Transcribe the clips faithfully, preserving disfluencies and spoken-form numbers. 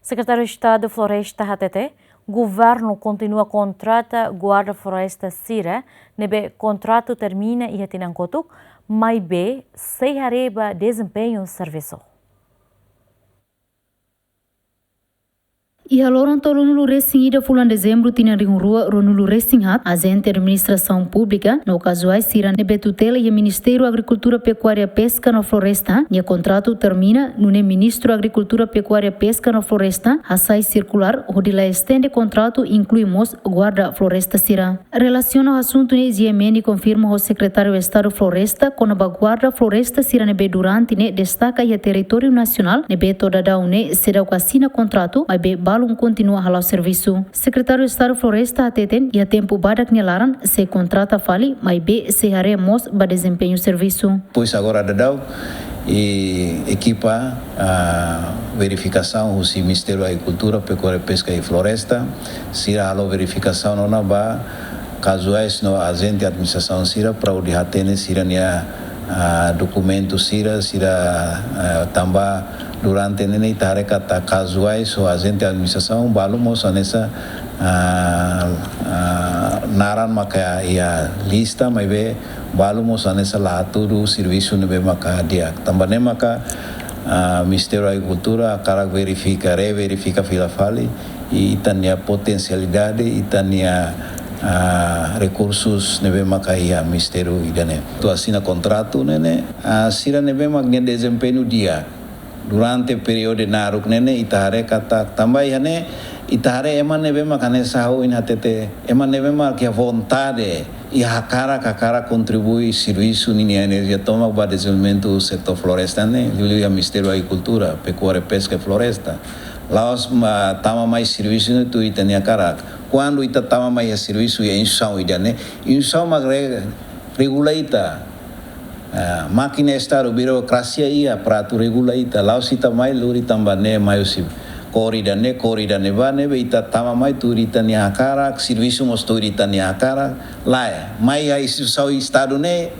Sekretáriu Estadu Floresta hatete, governu kontinua kontrata guarda floresta sira ne'ebé kontratu termina iha tinan kotuk, maibé sei haree ba dezempeñu servisu. Iha loron tolunulu resin ida fulan Dezembru tinan rihun rua ruanulu resin haat, ajente administrasaun públika no kazuais sira ne'ebé tutela iha Ministériu Agrikultura, Pekuária, Peska no Floresta nia kontratu termina, nune'e Ministru Agrikultura, Pekuária, Peska no Floresta hasai sirkulár hodi la estende kontratu, inklui mós guarda floresta sira. Relasiona ho asuntu ne'e, G M N konfirma ho Sekretáriu Estadu Floresta kona-ba guarda floresta sira ne'ebé durante ne'e destaka iha territóriu nasionál ne'ebé to'o daudaun ne'e seidauk asina kontratu, maibé balun kontinua hala'o servisu. Sekretáriu Estadu Floresta hateten, iha tempu badak nia laran sei kontrata fali, maibé sei haree mós ba dezempeñu servisu. Pois agora daudaun, i ekipa, ah, verifikasaun husi Ministériu Agrikultura, Pekuária, Peska i Floresta, sira halo verifikasaun ona ba kazuais no ajente administrasaun sira para hodi hatene sira-nia, ah, dokumentu sira, sira, ah, tanba durante ne'e ne'e ita haree katak kazuais ho ajente administrasaun balu mós hanesan, ah, ah, naran maka iha lista, maibé balu mós hanesan la hatudu servisu ne'ebé maka di'ak. Tanba ne'e maka, ah, Ministériu Agrikultura hakarak verifika, reverifika fila fali, i ita-nia potensialidade, ita-nia, ah, rekursus ne'ebé maka iha ministériu ida-ne'e. Atu asina kontratu ne'e ne'e, ah, sira ne'ebé mak nia dezempeñu di'ak durante períodu naruk ne'e ne'e, ita haree katak tanba iha ne'e, ita haree ema ne'ebé mak hanesan ha'u ohin hatete, ema ne'ebé mak iha vontade, iha hakarak, hakarak kontribui servisu ninia enerjia tomak ba dezenvolvimentu setór floresta ne'e, liuliu iha Ministériu Agrikultura, Pekuária, Peska i Floresta. La'ós mak tama mai servisu ne'e tuir ita-nia hakarak. Kuandu ita tama mai iha servisu iha instituisaun ida-ne'e, instituisaun mak re-, regula ita. Ah, mákina Estadu, birokrasia iha para atu regula ita. La'ós ita mai lori tanba ne'e mai husi kór ida-ne'e, kór ida-ne'ebá, ne'ebé ita tama mai tuir ita-nia hakarak, servisu mós tuir ita-nia hakarak. Lae, mai iha instituisaun Estadu ne'e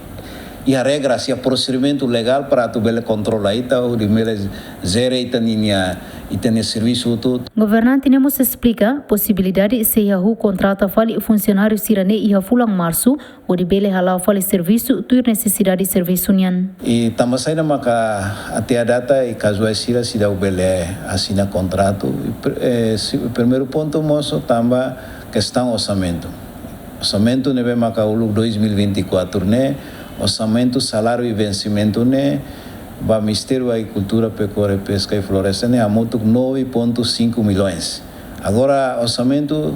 iha regras, iha prosedimentu legál para atu bele kontrola ita, hodi bele jere ita ninia, ita-nia servisu hotu. Governante ne'e mós esplika posibilidade sei hahú kontrata fali funsionáriu sira-ne'e iha fulan Marsu, hodi bele hala'o fali servisu tuir nesesidade servisu nian. I tanba saida maka até à data i kazuais sira seidauk bele asina kontratu? I pr-, eh, si-, primeiru pontu mós tanba kestaun orsamentu. Orsamentu ne'ebé maka uluk dois mil e vinte e quatro ne'e, orsamentu saláriu i vensimentu ne'e ba Ministériu Agrikultura, Pekuária, Peska i Floresta ne'e hamutuk nove ponto cinco milhões. Agora, orsamentu,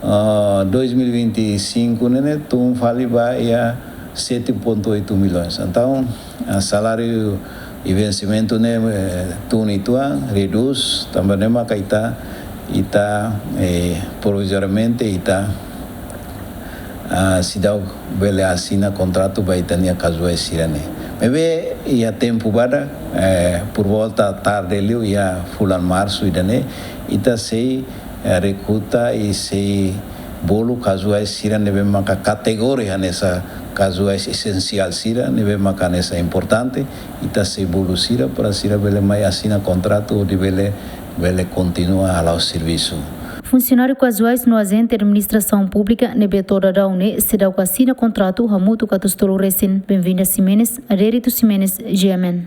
ah, dois mil e vinte e cinco ne'e ne'e tun fali ba iha sete ponto oito milhões. Entaun, ah, saláriu i vensimentu ne'e, eh, tun uitoan, redús, tanba ne'e maka ita, ita, eh, provizoriamente ita, ah, seidauk bele asina kontratu ba ita-nia kazuais sira-ne'e. Maibé iha tempu badak, eh, por volta tarde liu iha fulan Marsu ida-ne'e, ita sei, eh, rekruta i sei bolu kazuais sira ne'ebé maka kategoria hanesan kazuais esensiál sira ne'ebé maka hanesan importante, ita sei bolu sira para sira bele mai asina kontratu hodi bele, bele kontinua hala'o servisu. Funsionáriu kazuais no ajente administrasaun públika ne'ebé to'o daudaun ne'e seidauk asina kontratu hamutuk atus tolu resin. Benvinda Ximenes, Adérito Ximenes, G M N.